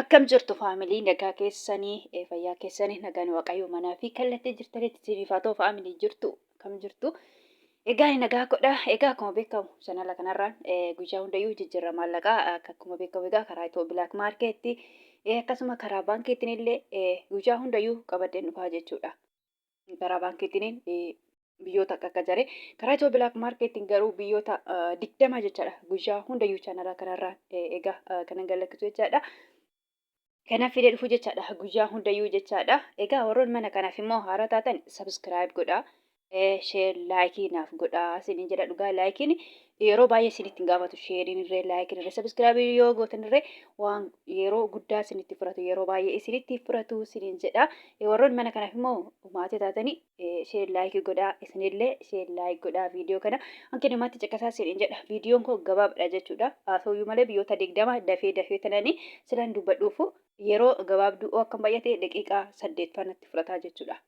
Akkam jirtu faamilii, nagaa keessanii, fayyaa keessanii? Nagaan Waaqayyoo manaa fi kallattii jirtanitti isiniif haa ta'u. Faamilii, jirtu? Akkam jirtu? Egaa ani nagaa godha. Egaa akkuma beekamu chanala kanarraan guyyaa hundayyuu jijjiirra maallaqaa akkuma beekamu egaa karaa Itoo Black Market, akkasuma karaa baankiitiin illee guyyaa hundayyuu qabadheen dhufaa jechuudha. Karaa baankiitiin biyyoota akka akka jaree, karaa Itoo Black Marketiin garuu biyyoota 20 jechaadha. Guyyaa hundayyuu chaanala kanarraan egaa kanan gadlakkisu jechaadha. Kanaaf fidee dhufu jechaadha, guyyaa hundayyuu jechaadha. Egaa warroonni mana kanaaf immoo haaraa taatan subscribe godhaa. Share, like naaf godhaa isiniin jedha. Dhugaa likeiin yeroo baay'ee isinitti hin gaafatu. Shareiin irree, likeiin irree, subscribe yoo gootan irree waan yeroo guddaa isinitti fudhatu, yeroo baay'ee isinitti fudhatu isiniin jedha. Warroonni mana kanaaf immoo maatii taatanii share, like godhaa. Isinillee share, like godhaa. Viidiyoo kana hanqi namaatti caqasaa isiniin jedha. Viidiyoon koo gabaabaadha jechuudha. Haa ta'uyyuu malee biyyoota 20 dafee dafee tananii silan dubbadhuufu yeroo gabaabduu akkam baay'ate daqiiqaa 8 natti fudhataa jechuudha.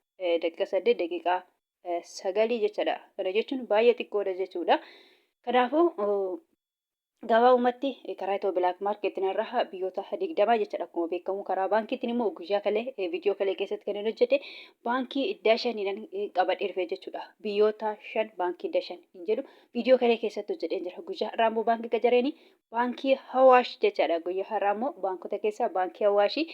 Daqiiqa 8, daqiiqaa 9 jechaadha. Kana jechuun baay'ee xiqqoodha jechuudha. Kanaafuu gabaabumatti karaa Itoo Black Market irraa biyyoota 20 jechaadha. Akkuma beekamu karaa baankiitiin immoo guyyaa kalee viidiyoo kalee keessatti kan inni hojjete baankii Dashaniidhaan qabadhee dhufe jechuudha. Biyyoota shan baankii Dashan hin jedhu viidiyoo kalee keessatti hojjedheen jira. Guyyaa har'aa immoo baankii qajareeni baankii Hawaash jechaadha. Guyyaa har'aa immoo baankota keessaa baankii Hawaashii,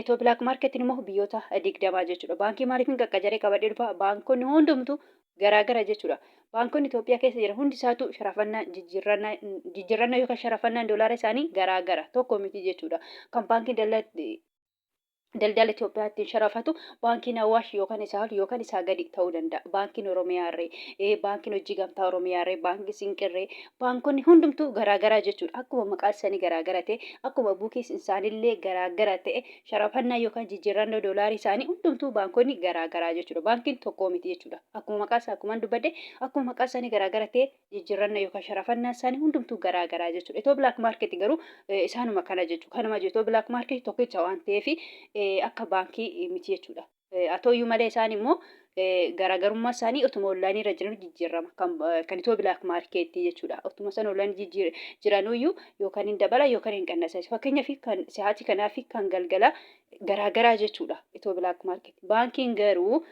Itoo Black Marketiin immoo biyyoota 20 jechuudha. Baankii maaliif hin qaqqajaree qabadhee dhufa? Baankonni hundumtuu garaagara jechuudha. Baankonni Itoophiyaa keessa jiran hundi isaatu sharafannaa jijjiirrannaa yookaan sharafannaan doolaara isaanii garaagara, tokko miti jechuudha. Kan baankiin daldala Itoophiyaa ittiin sharafatu baankiin Awaash yookaan isaa ol yookaan isaa gadi ta'uu danda'a. Baankiin Oromiyaa irree, baankiin Hojii Gamtaa Oromiyaa irree, baankiin Sinqirree, baankonni hundumtuu garaagaraa jechuudha. Akkuma maqaa isaanii garaagara ta'e, akkuma buukiis isaaniillee garaagara ta'e, sharafannaa yookaan jijjiirrannoo doolaarii isaanii hundumtuu baankonni garaagaraa jechuudha. Baankiin tokko miti jechuudha. Akkuma maqaa isaa, akkuma dubbadde, akkuma maqaa isaanii garaagara ta'e, jijjiirrannaa yookaan sharafannaa isaanii hundumtuu garaagaraa jechuudha. Itoo Black Market garuu isaanuma kana jechuudha. Kanuma jechuudha. Itoo Black Market tokkicha waan ta'eef akka baankii miti jechuudha. Haa ta'uyyuu malee isaan immoo garaagarummaa isaanii otuma onlaayinii irra jiran jijjiirama. Kan Itoo Black Market jechuudha. Otuma isaan onlaayinii jiranuyyuu yookaan hin dabala yookaan hin qannasa. Fakkeenyaaf kan sa'aatii kanaa fi kan galgalaa garaagaraa jechuudha. Itoo Black Market. Baankiin garuu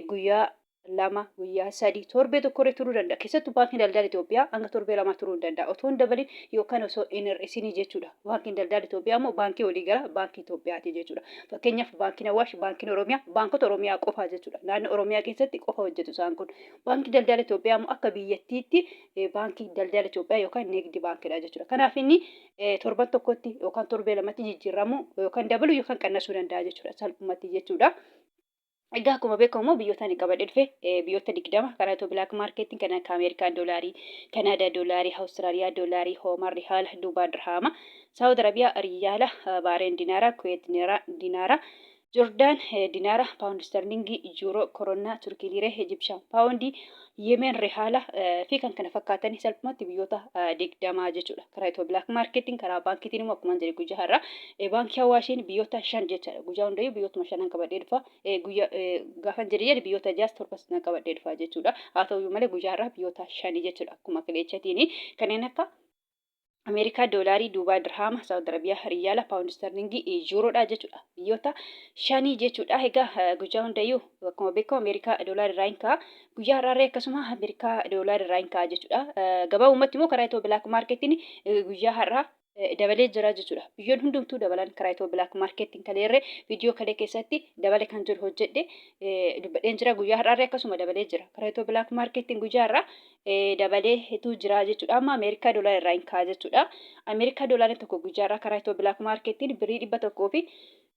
guyyaa 2, guyyaa 3, torbee tokkorree turuu danda'a. Keessattuu baankiin daldala Itoophiyaa hanga torbee 2 turuu hin danda'a. Otoo hin dabalin yookaan osoo hin hir'isinii jechuudha. Baankiin daldala Itoophiyaa immoo baankii waliigala baankii Itoophiyaati jechuudha. Fakkeenyaaf baankiin Awaash, baankiin Oromiyaa, baankota Oromiyaa qofaa jechuudha. Naannoo Oromiyaa keessatti qofa hojjetu isaan kun. Baankii daldala Itoophiyaa immoo akka biyyattiitti baankii daldala Itoophiyaa yookaan Nigdi baankiidha jechuudha. Kanaaf inni torban tokkotti yookaan torbee lamatti jijjiiramuu yookaan dabaluu yookaan qannasuu danda'a jechuudha, salphumatti jechuudha. Egaa akkuma beekamu biyyoota ani qabadhe dhufe biyyoota 20 karaa Itoo Black Marketiin kan akka Ameerikaan doolaarii, Kanaadaa doolaarii, Awustiraaliyaa doolaarii, Hoomaan Rihaala, Duubaa Dirhaama, Saawud Arabiyaa Riyaala, Baareen Dinaara, Kuweet Dinaara, Jordaan Dinaara, Paawundi Sterlingii, Yuuroo, Koronnaa, Turkii Liiree, Ijibshaan Paawundii, Yemen Rihaala fi kan kana fakkaatan salphumatti biyyoota 20 jechuudha. Karaa Itoo Black Marketiin, karaa baankiitiin immoo akkuma jedhe guyyaa har'aa baankii Hawaashiin biyyoota shan jechaadha. Guyyaa hundayyuu biyyootuma shanan qabadhee dhufa. Guyyaa gaafan jedhe jedhe biyyoota jaas torbas nan qabadhee dhufa jechuudha. Haa ta'uyyuu malee guyyaa har'aa biyyoota shanii jechuudha. Akkuma kileechatiin kanneen akka Ameerikaa doolaarii, Duubaa Dirhaama, Saawud Arabiyaa Riyaala, Paawundi Sterlingii, Yuuroodha jechuudha. Biyyoota shanii jechuudha. Egaa guyyaa hundayyuu akkuma beekamu Ameerikaa doolaarri irraa hin ka'a. Guyyaa har'aarree akkasuma Ameerikaa doolaarri irraa hin ka'a jechuudha. Gabaabumatti immoo karaa Itoo Black Marketiin guyyaa har'aa dabalee jira jechuudha. Biyyoon hundumtuu dabalan karaa Itoo Black Marketiin kaleerree viidiyoo kalee keessatti dabale kan jiru hojjedhe dubbadheen jira. Guyyaa har'aarree akkasuma dabalee jira. Karaa Itoo Black Marketiin guyyaa har'aa dabaleetu jira jechuudha. Amma Ameerikaa doolaara irraa hin ka'a jechuudha. Ameerikaa doolaarri tokko guyyaa irraa karaa Itoo Black Marketiin birrii 100 fi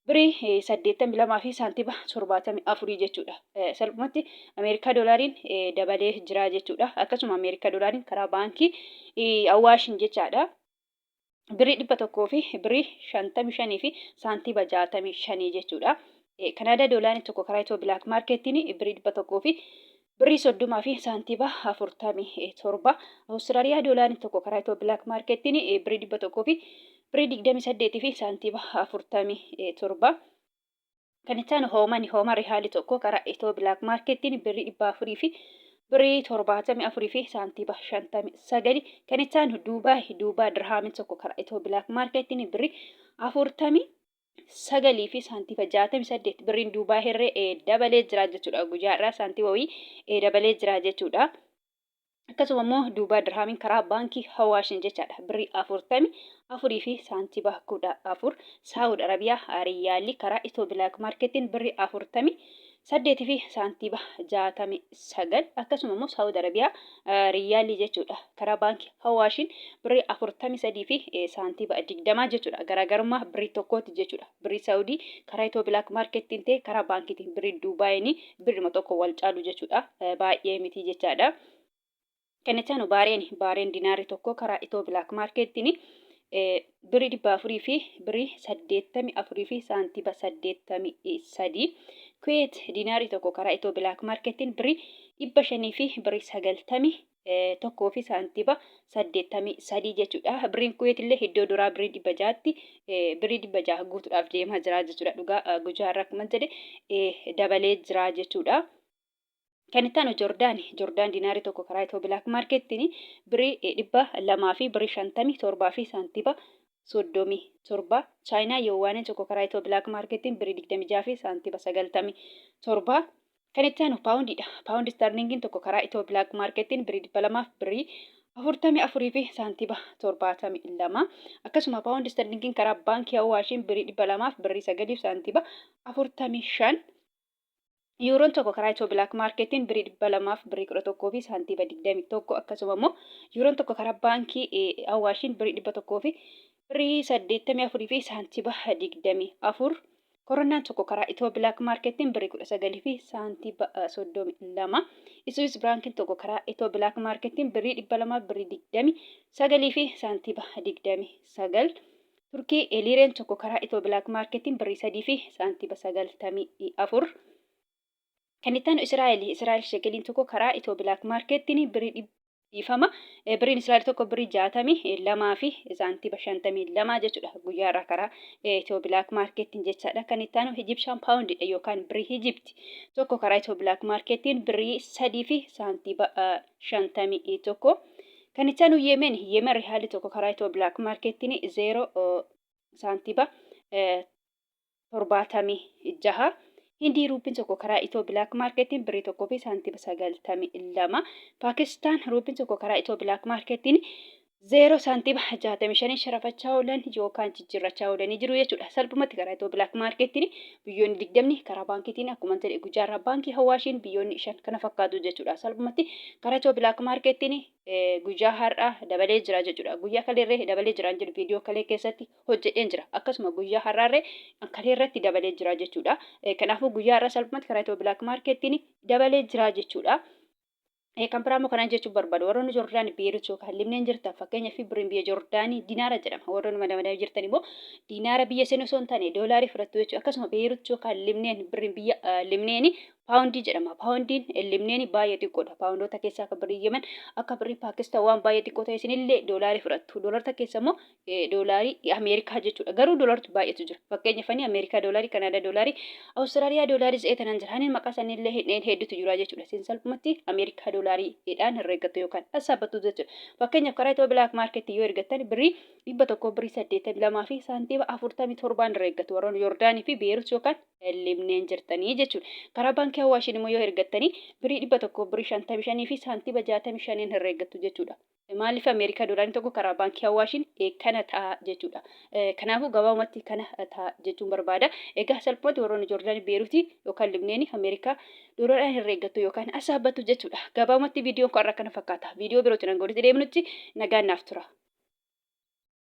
birrii 82 fi saantima 74 jechuudha. Salphumatti Ameerikaa doolaariin dabalee jira jechuudha. Akkasuma Ameerikaa doolaariin karaa baankii Awaashin jechaadha. Birrii 100 fi birrii 55 fi saantima 65 jechuudha. Kanaadaa doolaarri tokko karaa Itoo Black Marketiin birrii 100 fi birrii 30 fi saantima 47. Awustiraaliyaa doolaarri tokko karaa Itoo Black Marketiin birrii 100 fi birrii 28 fi saantima 47. Kan itti aanu hoomani hooma rihaali tokko karaa Itoo Black Marketiin birrii 400 fi birrii 74 fi saantima 59. Kan itti aanu Duubaay Duubaa dirhaamiin tokko karaa Itoo Black Marketiin birrii 40 9 fi saantiifa 68 birriin Duubaa herree dabalee jira jechuudha. Guyyaa irraa saantiifa wayii dabalee jira jechuudha. Akkasuma immoo Duubaa Dirhaamiin karaa baankii Hawaashin jechaadha. Birrii 44 fi saantiiba 14. Saawud Arabiyaa Riyyaalli karaa Itoo Bilaak Maarkeettiin birrii 48 fi saantiiba 69. Akkasuma immoo Saawud Arabiyaa Riyyaalli jechuudha. Karaa baankii Hawaashin birrii 43 fi saantiiba 20 jechuudha. Garaagarummaa birrii tokkooti jechuudha. Birrii Saawudii karaa Itoo Bilaak Maarkeettiin ta'e karaa baankiitiin birrii Duubaayinii birrima tokko wal caalu jechuudha. Baay'ee miti jechaadha. Kan itti aanu Baareen, Baareen dinaarri tokko karaa Itoo Bilaak Maarkeettiin birrii 400 fi birrii 84 fi saantiba 83. Kuweet dinaarri tokko karaa Itoo Bilaak Maarkeettiin birrii 500 fi birrii 91 fi saantiba 83 jechuudha. Birriin Kuweet illee iddoo duraa birrii 600tti birrii 600 guutuudhaaf deemaa jira jechuudha. Dhugaa guyyaa irraa akkuma jedhe dabalee jira jechuudha. Kan itti aanu Jordaani. Jordaan dinaarii tokko karaa Itoo Bilaak Maarkeettiin birrii 200 fi birrii 57 fi saantiba 37. Chaayinaa Yowaaniin tokko karaa Itoo Bilaak Maarkeettiin birrii 26 fi saantiba 97. Kan itti aanu Paawundiidha. Paawundi Isterliingiin tokko karaa Itoo Bilaak Maarkeettiin birrii 200 fi birrii 44 fi saantiba 72. Akkasuma Paawundi Isterliingiin karaa Baankii Awaashiin birrii 200 fi birrii 9 fi saantiba 45. Yuuroon tokko karaa Itiyoo Bilaak Maarkeetiin birrii 200 fi birrii 11 fi saantiiba 21, akkasuma immoo yuuroon tokko karaa baankii Awaashiin birrii 100 fi birrii 84 fi saantiiba 24. Koronaan tokko karaa Itiyoo Bilaak Maarkeetiin birrii 19 fi saantiiba 32. Iswiis Biraankiin tokko karaa Itiyoo Bilaak Maarkeetiin birrii 200 fi birrii 29 fi saantiiba 29. Turkii liireen tokko karaa Itoo Bilaak Maarkeetiin birrii 3 fi saantiba 94. Kan itti aanu Israa'el. Israa'el shekeliin tokko karaa Itoo Bilaak Maarkeettiin birrii dhiifama. Birriin Israa'el tokko birrii 62 fi saantiba 52 jechuudha. Guyyaa irraa karaa Itoo Bilaak Maarkeettiin jechaadha. Kan itti aanu Ijipshaan Paawundiidha yookaan birrii Ijipti tokko karaa Itoo Bilaak Maarkeettiin birrii 3 fi saantiba 51. Kan itti aanu Yemen, Yemen rihaalli tokko karaa Itoo Black Markettiin 0 saantiba 76. Hindii ruupiin tokko karaa Itoo Black Markettiin birrii 1 fi saantiba 92. Paakistaan ruupiin tokko karaa Itoo Black Markettiin 0 saantiba 65 sharafachaa oolan yookaan jijjiirrachaa oolanii jiru jechuudha. Salphumatti karaa Itoo Black Markettiin biyyoonni 20 karaa baankiitiin akkuma jedhe guyyaarraa baankii Hawaashiin biyyoonni 5 kana fakkaatu jechuudha. Salphumatti karaa Itoo Black Markettiin guyyaa har'aa dabalee jira jechuudha. Guyyaa kaleerree dabalee jira jedhu viidiyoo kalee keessatti hojjedheen jira. Akkasuma guyyaa har'aarree kalee irratti dabalee jira jechuudha. Kanaafuu guyyaa har'aa salphumatti karaa Itoo Black Markettiin dabalee jira jechuudha. Kan biraa immoo kanan jechuun barbaadu, warroonni Joordaan Beerut yookaan Libneen jirtan, fakkeenyaaf birriin biyya Joordaanii dinaara jedhama. Warroonni madamadamee jirtan immoo dinaara biyya isin osoo hin taane doolaarii fudhattu jechuudha. Akkasuma Beerut yookaan Libneen birriin biyya Libneeni paawundii jedhama. Paawundiin Libneeni baay'ee xiqqoodha. Paawundoota keessaa akka birrii Yemen, akka birrii Paakistaan waan baay'ee xiqqoo ta'e isinillee doolaarii fudhattu. Doolarta keessa immoo doolaarii Ameerikaa jechuudha. Garuu doolaartu baay'eetu jira. Fakkeenyaaf ani Ameerikaa doolaarii, Kanaadaa doolaarii, Awustiraaliyaa doolaarii ze'ee tanan jira. Ani maqaa isaanii illee hin hedduutu jira jechuudha. Isin salphumatti Ameerikaa doolaariidhaan herreeggattu yookaan sassaabbattu jechuudha. Fakkeenyaaf karaa Itiyoo Bilaak Maarkeetti yoo ergattan birrii 100 birrii 82 fi saantiima 47 herreeggatu warroon Yoordaanii fi Beerut yookaan Libneen jirtanii jechuudha. Karaa baankii Hawaashiin immoo yoo ergattanii birrii 100 birrii 55 fi saantiima 65 herreeggattu jechuudha. Maaliif Ameerikaa doolaarri tokko karaa baankii Hawaashiin kana ta'a jechuudha. Kanaafuu gabaabumatti kana ta'a jechuun barbaada. Egaa salphumatti warroonni Joordaanii, Beeruutii yookaan Libneeni Ameerikaa doolaaraan herreeggattu yookaan asaabbattu jechuudha. Gabaabumatti viidiyoon kun har'a kana fakkaata. Viidiyoo birootiin hanga walitti deebinutti nagaan naaf tura.